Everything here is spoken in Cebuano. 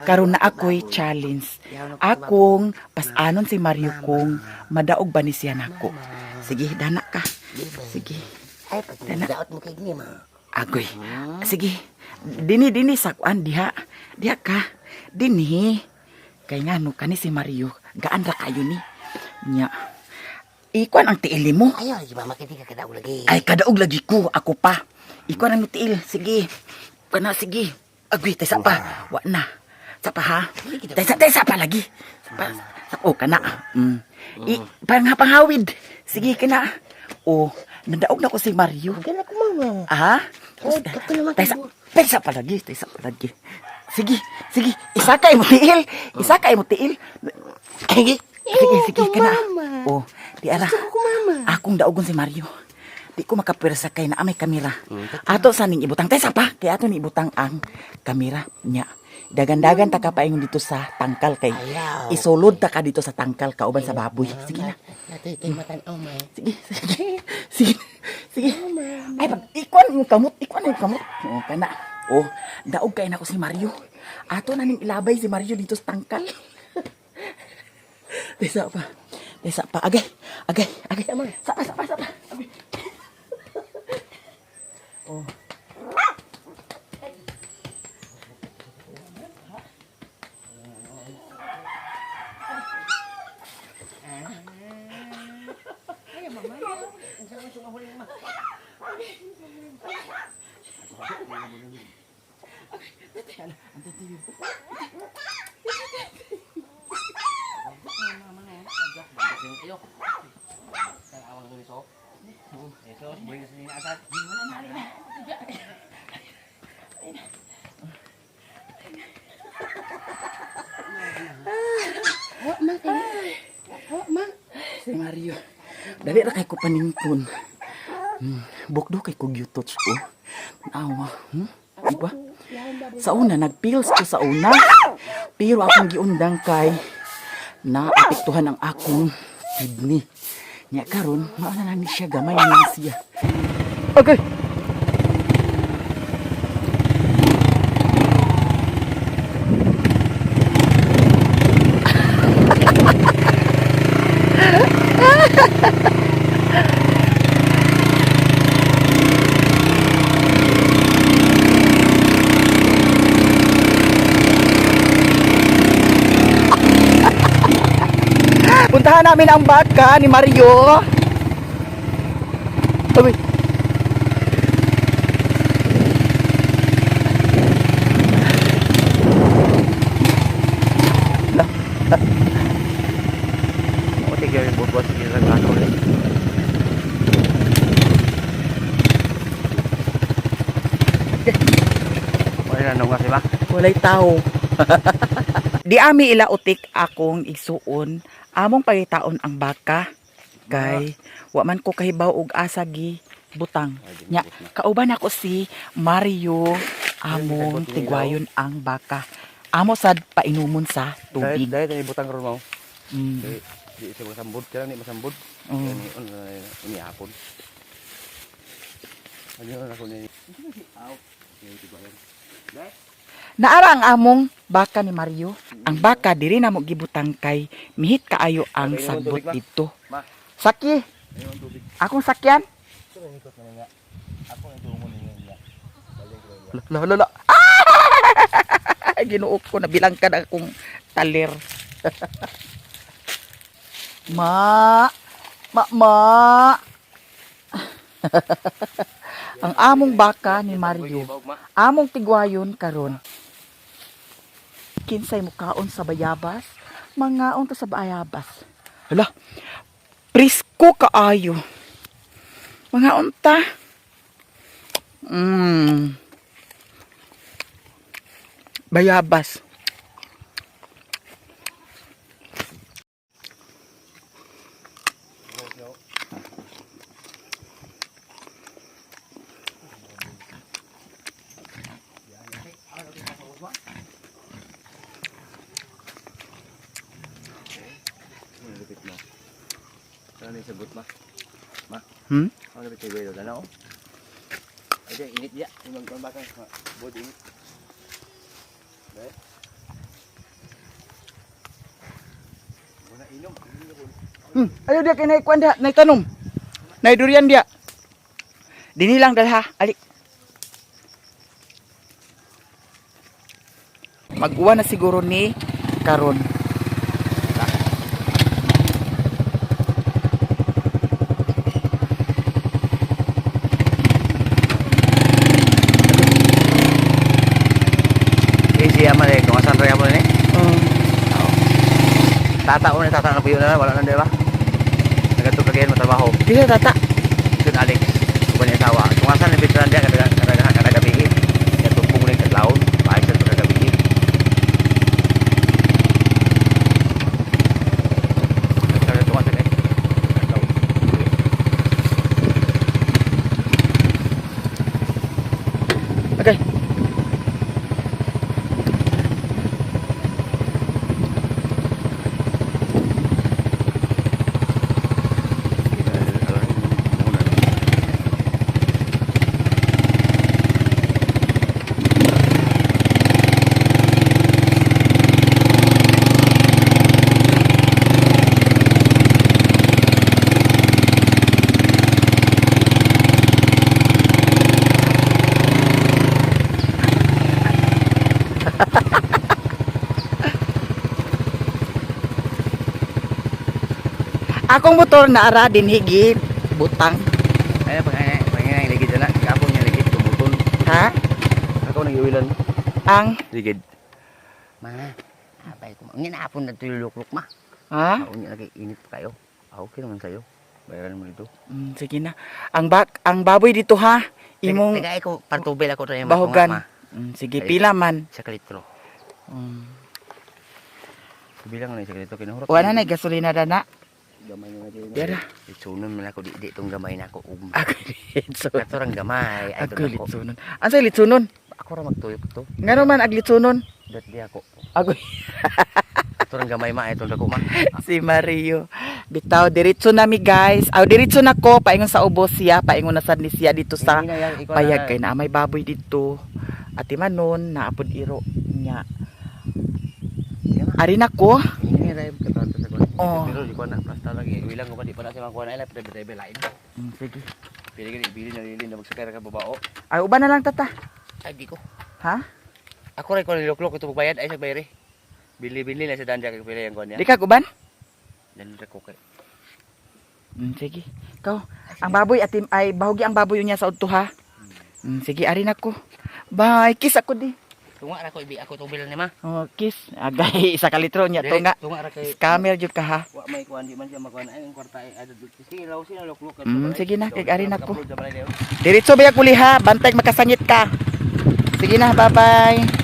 Karon na ako'y challenge. Akong pasanon si Mario kung madaog ba ni siya nako. Sige, dana ka. Sige. Ay, pag nagdaot mo kay ni ma. Agoy. Sige. Dini dini sa kuan diha. Diha ka. Dinhi. Kay ngano kani si Mario, gaan ra kayo ni. Nya. Ikuan ang tiil mo. Ayaw, di ba makiti ka kadaog lagi. Ay kadaog lagi ko, ako pa. Ikuan ang tiil. Sige. Kana sige. Agoy, taysa pa. Wa na. Sa pa ha. Taysa taysa pa lagi. Sa pa. Sa, oh, kana. I, parang panghawid. Sige kana. Oh, nadaog na ko si Mario. Gana ko mama. Ah? Oh, kato naman Taysa, kayo. taysa palagi, taysa palagi. Sige, sige, isa ka mo tiil. Isa ka mo tiil. Ay, Sige, sige, ito, kana. mama. Oh, di ara. Gusto ko, mama. Akong daugon si Mario. Di ko makapwersa kay naa may kamera. Ato sa ning ibutang taysa pa, kay ato ni ibutang ang kamera nya. Dagan-dagan ta ka paingon dito sa tangkal kay Ayaw. isulod ta ka dito sa tangkal kauban sa baboy. Sige na. Natay kay matan-aw ma. Sige, sige. Sige. Sige. Ay, pag ikuan yung kamot, ikuan yung kamot. Oo, kana. Oh, daog kay nako si Mario. Ato na ning ilabay si Mario dito sa tangkal. Desa pa. Desa pa. Agay, agay, agay. Sapa, sapa, sapa. Agay. Oh. Hawa ma kay. Hawa ma. Si Mario. Dali ra kay ko paningpon. Bukdo kay ko gyutots ko. Awa, Diba? Sa una, nagpills ko sa una. Pero akong giundang kay naapektuhan ang akong kidney. Nya karon, mao na lang ni siya gamay na lang siya. Okay. Puntahan namin ang baka ni Mario. Uy. Walay tao. Di ami ila utik akong igsuon, among pagitaon ang baka kay wa man ko kahibaw og asa gi butang. Nya, kauban ako si Mario among tigwayon ang baka. Amo sad painumon sa tubig. Dahil tayo butang ron mo. Di siya masambod. Kaya ni masambod. Kaya ni ini hapon. Ano ako ni. Aw. Naara ang among baka ni Mario. Ang baka diri na mo gibutang kay mihit kaayo ang sagbot didto. Ma. Saki, Ayun tubig. akong sakyan. Ito ikot naman nga. Ako ang tungo ninyo niya. La la la. Ah! Ginoo ko nabilang ka na akong taler. Ma, ma, ma. Ang among baka ni Mario. Among tigwayon karon. Kinsay mukaon sa bayabas, mangaon ta sa bayabas. Hala. Presko kaayo. Mangaon ta. Bayabas. Lupit mo. Ano yung sagot ma? Ma? Hmm? Ano lupit kay Guedo? Dana oh. Ay, init ya. Yung magpambakang. Bod init. Ayo dia kay nay kuan diha, nay tanom. Nay durian dia. Dini lang dalha, ali. Mag-uwan na siguro ni karon. Eh siya man eh, kung asan rin mo ni. Oh. Tata na tata na puyo na wala na di ba? Nagadto ka mo trabaho. Dili tata. Sun Alex, uban niya asawa. Kung asan ni veteran diya kada kada kada gabi. Natupong ni kadlawon, paay sa kada gabi. Kada tuwa sa eh. Okay. Akong motor na ara din higi butang. Ay pag ay pag ay ligid na, ako niya ligid tumuton. Ha? Ako nang iwilan Ang ligid. Ma, abay ko. Nya na apon na tululuklok ma. ha? Ako niya lagi init pa kayo. Ah, okay naman sa'yo. Bayaran mo dito. Sige na. Ang baboy dito ha. Imong Teka, ko partubel ako tayo bahugan. Sige, Ay. pila man. Sa kalitro. Bilang na sa kalitro kinuhurot. Wala na gasolina dana. Gamay na natin. Dara. Litsunon man ako di di tong gamay na ako. Ako litsunon. Kato gamay. Ay Ako ako. litsunon. Ansa litsunon? Ako ra magtuyok to. Ngano man ag litsunon? Dot di ako. Ako Kato gamay ma itong dako ma. si Mario. Bitaw diretso na mi guys. Aw diretso na ko paingon sa ubos siya, paingon na sad ni siya dito sa Hindi na yan, ikaw na payag na. kay na may baboy dito. Ati manon naapod iro niya. Ari na ko. Hindi na kato sa kuan. Oh. Pero di ko na plasta lagi. Iwilang ko pa di pa na siya makuha na ila pre lain. Sige. Pili gani bili na lili na magsakay ra ka babao. Ay uban na lang tata. Ay di ko. Ha? Ako ra ko niluklok ito magbayad ay sa bayre. Bili-bili lang sa danja kay pili ang kuan niya. Di ka uban? Dan ra ko kay. Sige. Ikaw, ang baboy atim ay bahugi ang baboy niya sa udto ha. Sige, ari na ko. Bye, kiss ako di. Tunga ra ko ibi ako tubil ni ma. Oh, kiss. Agay isa ka litro niya to nga. Tunga ra kay Scammer jud ka ha. Wa may kuan di man siya makuan ay ang kwarta ay adto. Sige law sila luklok. Sige na, kay ari na ko. Diretso ba kuli ha? Bantay makasangit ka. Sige na, bye-bye.